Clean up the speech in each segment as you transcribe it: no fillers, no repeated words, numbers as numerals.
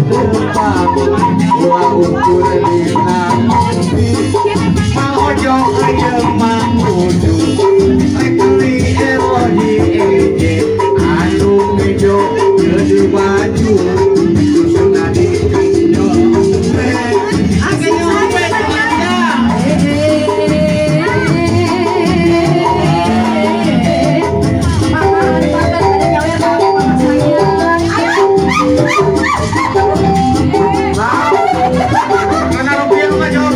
Tumpang dua ukur dina kopi Mang Ojo jeung Mang Uju rek meuli LOJEJ anu ngejo jadi baju susuna dikenjol. Karena rupiah mah jawab.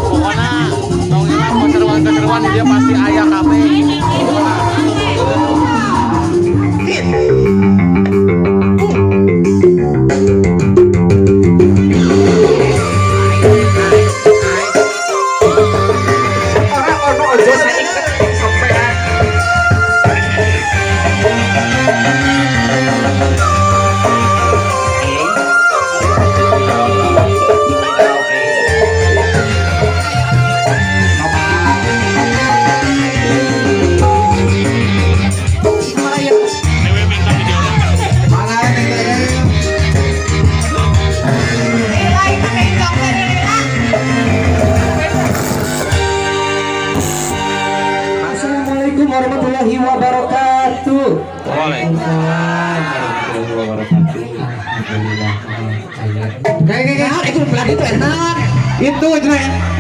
Pokoknya tong ilang keseruan-keseruan dia pasti aya kabeh. Ora ono ojo saiket sampean. Assalamualaikum warahmatullahi wabarakatuh. Waalaikumsalam warahmatullahi wabarakatuh. Kayak kayak itu pelan itu enak. Itu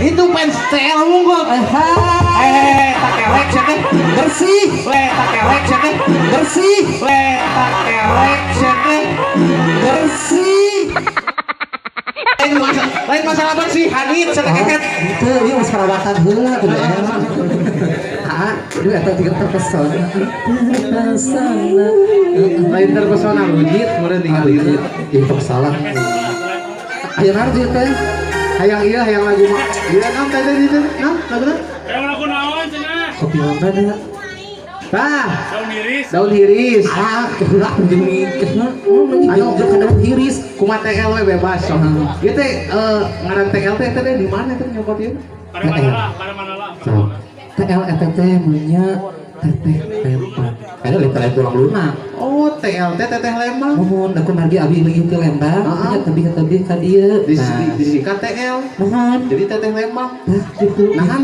itu fans TL unggul. Eh, tak kerek sia teh. Bersih, Le, tak kerek sia teh. Bersih, Le, tak kerek sia teh. Bersih. Lain masalah bersih, hadit sia teh keket. Itu ini mas perawatan heula tuh enak. Ah, itu eta tiga terpesona. Terpesona. Lain terpesona wujud meureun tinggal ieu. Itu salah. Ayo naon ieu teh? Hayang ieu hayang lagu mah. Ieu naon teh teh teh? Naon laguna? Yang lagu naon cenah? Kopi lambat ya. Tah, Daun iris. Daun hiris. Ah, keheula jeung keheula. Anu jeung daun hiris. Kumaha TL we bebas sok. Ieu teh ngaran TL teh teh di mana teh nyokot ieu? Kare mana lah, kare mana lah. So, TL eta teh nya teteh Lembang. Kayaknya literally tulang lunak. Oh, TL teh teteh Lembang. Mohon aku margi abi lagi ke Lembang, nya tebih-tebih ka dieu. Di Nah, disingkat TL. mohon. Jadi teteh Lembang. Nah, gitu. Nah, kan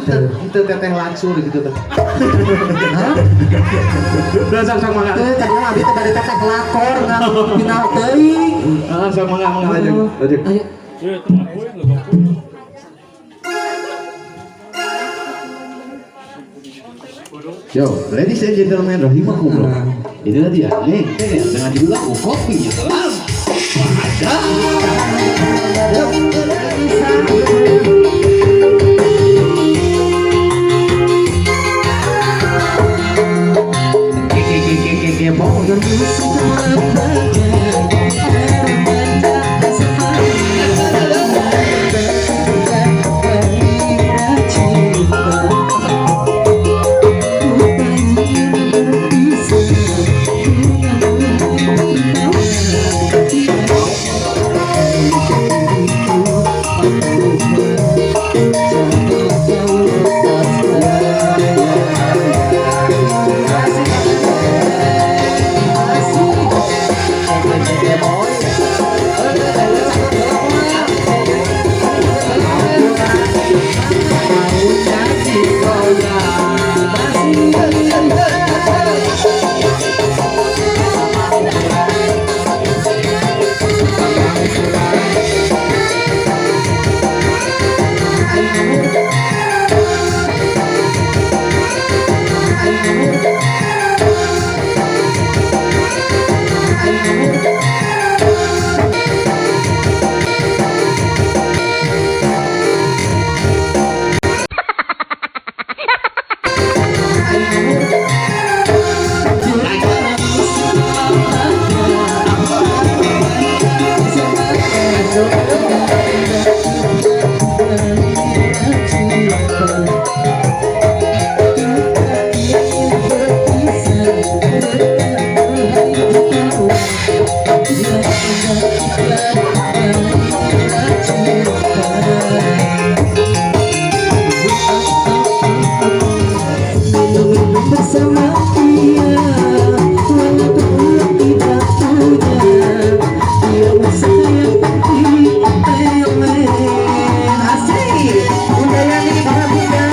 teu teteh langsung gitu teh. Hah? Udah sok sok mangga. Teh tadi abi teh bade teteh lakor ngan final teuing. Heeh, sok mangga mangga lanjut. Lanjut. Ayo. Iya, itu mah gue, lagu aku. Yo, ladies and gentlemen, rahimakumullah. Inilah dia, Neng Tea dengan judul lagu Kopi Telah Padam. Bersama dia, walaupun tidak punya, dia sayang penting, asik, Bunda Yani, para bunda.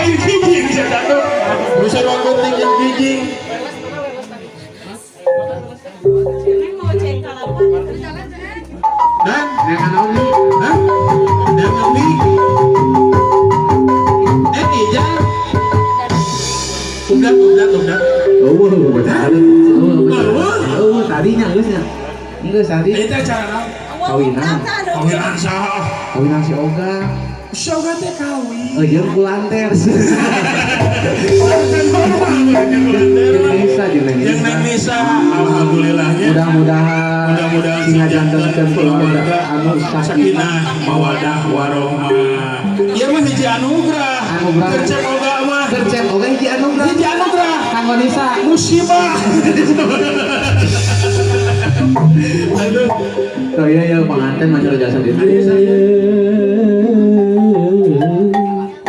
Ayo gijing bisa jatuh. Bisa bangun tinggi gijing. Dan jangan oli, hah? Jangan oli. Iya. Udah, udah. Oh, tadinya geus nya. Geus tadi. Itu acara kawinan. Kawinan saha? Kawinan si Oga. Si Oga teh kawin. Oh, jeung kulanter. Nisa jeung Jeung Neng Nisa, alhamdulillahnya. Mudah-mudahan mudah-mudahan sing ngajantenkeun keluarga anu sakinah, mawadah, warohmah. Ieu mah hiji anugerah. Anugerah. Kercep Oga mah. Kercep Oga hiji anugerah. Hiji anugerah. Kanggo Nisa. Musibah. Aduh. Tuh iya ya pengantin mah jasa di.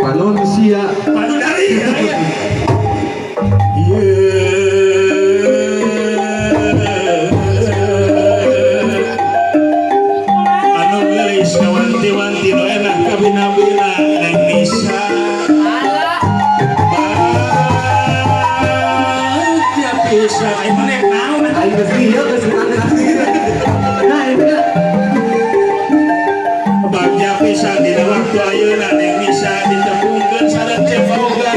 Manusia. Padu dari. Anu geulis kawanti-wanti nu enak kabina-bina Neng Nisa. Iya geus nah itu Bagja pisan dina waktu ayeuna neng bisa ditepungkeun sareng Cep Oga.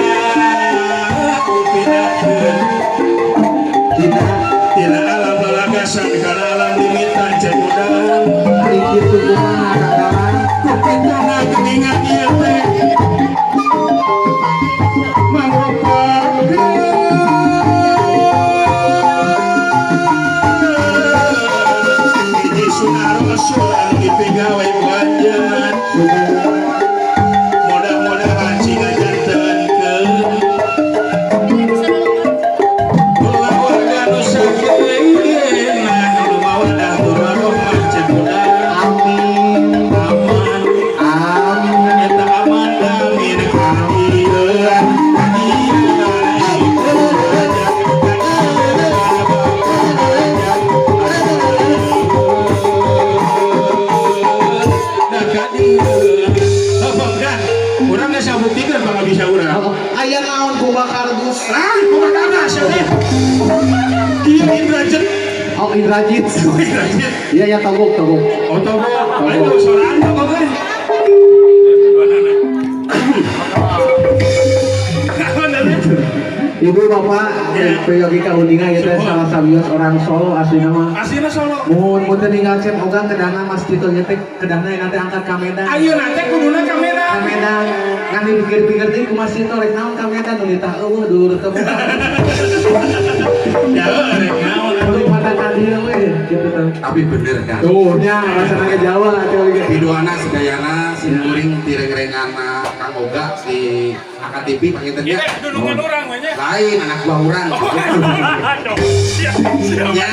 Upinakeun dina tina alam lalagasan kana alam limitan Cep Udang. Ari kitu kumaha Kang Galang? Kupituna geuningan ieu teh mangrupakeun hiji sunah rasul anu dipigawe ku anjeun. Mudah-mudahan siga jantenkeun kulawarga nu sakinah nu mawaddah tur warahmah Cep Udang. Amin. Aman. Amin. Eta aman amin. Iya iya. Nah kadieu. Bangga. Urang geus sabuktikeun bangga bisa urang. Aya naon ku kardus? Ah, kumaha sia teh? Kieu Indrajit. Oh Indrajit. Indrajit. Iya ya togok togok. Oh togok. Ayo sorangan togok euy. Ibu bapak peryogi kauninga ieu teh salah sawios orang Solo aslina mah. Aslina Solo. Mun mun teu ninggal Cep Ogang kedahna Mas Tito nya teh kedahna nanti angkat ka Medan. Ayeuna teh kuduna ka Medan. Ka Medan. Ngan dipikir-pikir teh kumaha Tito rek naon ka Medan nu ditah eueuh dulur teh boga. Ya rek naon atuh. Beli mata ka dieu we kitu teh. Tapi bener kan. Tuh nya rasana ke Jawa atuh ge. Piduana sedayana simkuring tireng-rengana Kang Oga si AKTV panginten Ieu nya. teh dunungan urang we nya. Lain anak buah urang. Aduh. Siap, siap. Ya,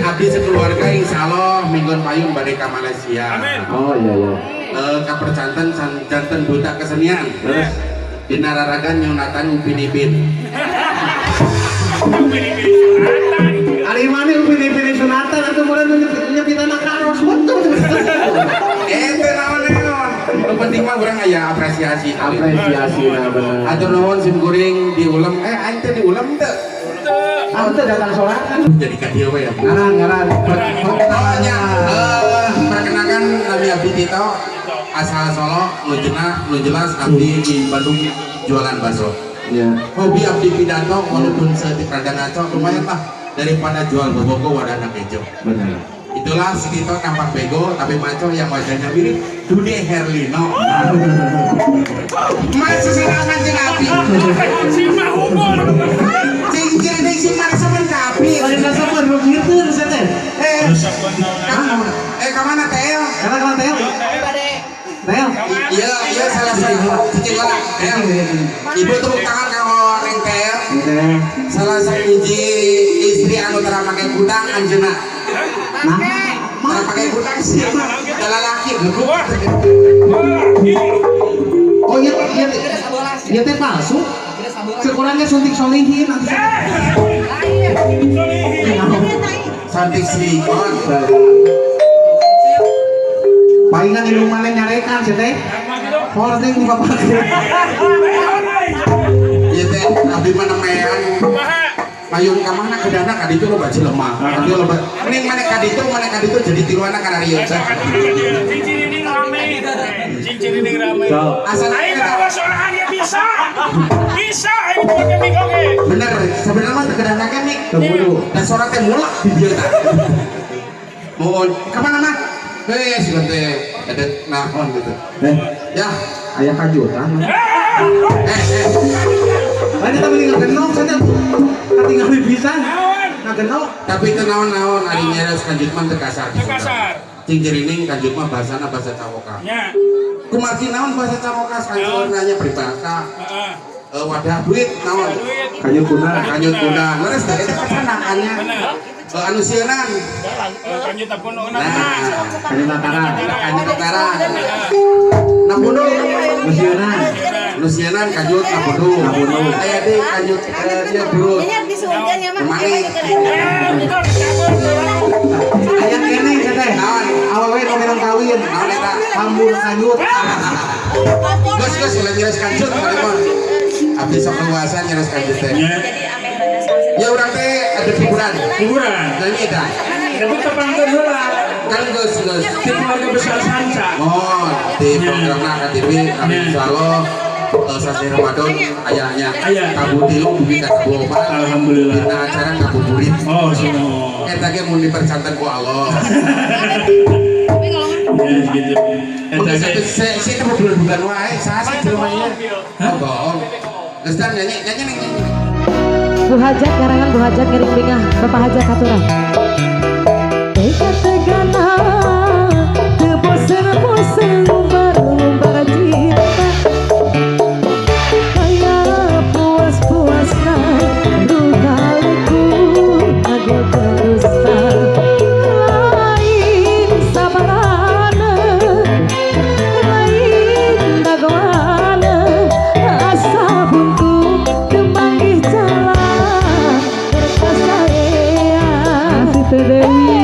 abdi sekeluarga insya Allah minggon payun bade ka Malaysia. Amin. Oh iya iya. Kapercanten janten duta kesenian. Terus Dina raragan nyunatan Upin Ipin. Upin Ipin sunatan. Ari maneh Upin Ipin sunatan atuh meureun nyepitan karos betul. Teh naon-naon. Nu penting mah urang aya apresiasi. Apresiasi nah bener. Atur nuhun sim kuring diulem aing teh diulem teu. Aku teh datang sorangan. Jadi ka dieu we ya. Bu. Ngaran ngaran. Oh nya, perkenalkan Nabi Abdi Tito asal Solo, nu jeuna nu jelas abdi di Bandung jualan bakso. Ya. Hobi abdi pidato walaupun saeutik rada ngaco lumayan lah daripada jual bobogo wadana kejo. Bener. Itulah si Tito nampak bego tapi maco yang wajahnya mirip Dude Herlino. Mas sesalaman jeung api. Si mah humor. Cing ciri sing maresepan ka api. Lain resepan nu kitu teh teh. Eh, ka mana TL? Karena kalau teh Teh. Iya, iya salah satu cicing lah. TL. Ibu tepuk tangan kanggo Neng TL. Teh. Salah sahiji istri anu tara make kudang anjeunna. Nah, Tara make kudang sih. Da lalaki gebluk. Wah. Wah, ih. Oh iya iya iya teh palsu. Sekurangnya suntik solihin nanti. Solihin. Suntik silikon. Palingan di rumah nyarekan sih teh. Holding di bapak. Ieu teh abdi mah nemean Kumaha? Payung ka mana kedana ka ditu loba jelema. Ka ditu loba. Mending maneh ka ditu jadi tiluana ka rarieu. Cincin ini rame. Cincin ini rame. Asal Aing bawa sorangan ya bisa. Bisa aing pakai mic oge. Bener, sebenarnya mah teu kedana ke mik. Teu kudu. Dan suara teh mulak di dieu tah. Mohon ka mana mah? Hei, sugan teh ada naon gitu. Eh, Ya, aya kajutan. eh eh Lain eta mending ngagenok cenah. Katingali pisan. Naon? Ngagenok. tapi teu naon-naon ari nyeres kanjut mah teu kasar. Teu kasar. Cing jerining kanjut mah bahasana bahasa cawoka. Nya. Kumargi naon bahasa cawoka kanjut nanya peribahasa. Heeh. Wadah duit naon? Duit. Kanyut kuna. Kanjut kuda. Leres teh eta kacanakannya. Bener. Anu sieunan. Kanjut tapun Nah, Kanyut tataran. kanjut tataran. Napundung. Musieuna. Nu sieunan kanjut napundung. Napundung. Aya deui kanjut ieu burut. Manik. Aya keneh cenah teh. Naon? Awewe nu menang kawin. Naon eta? Hambur kanyut. Geus geus ulah nyeres kanjut mah. Abdi sok luasan nyeres kanjut teh. Nya. Jadi ameh rada Ya urang teh ada hiburan. Hiburan. Nyanyi tah. Tapi tepangkeun heula. Kan geus geus. Di keluarga besar Sanca. Oh, di programna KTV kami insyaallah sasi Ramadan ayahnya Aya. kabu tilu bumi ka kabu opat. Alhamdulillah. Dina acara ngabuburit. Oh, semua. Eta ge mun dipercanten ku Allah. Ya gitu. Eta Satu ge si itu bulan wae, saha sih jelema Oh, bohong. Geus dah nyanyi nyanyi nyanyi. Bu Hajat karangan Bu Hajat ngiring bingah Bapak Hajat katuran. Tega tegana teu bosen-bosen ngumbar-ngumbar cinta kaya puas-puasna luka leku ngagoda dusta lain sabarana lain dagoana asa buntu teu manggih jalan berkasaean. Asih teh Dewi.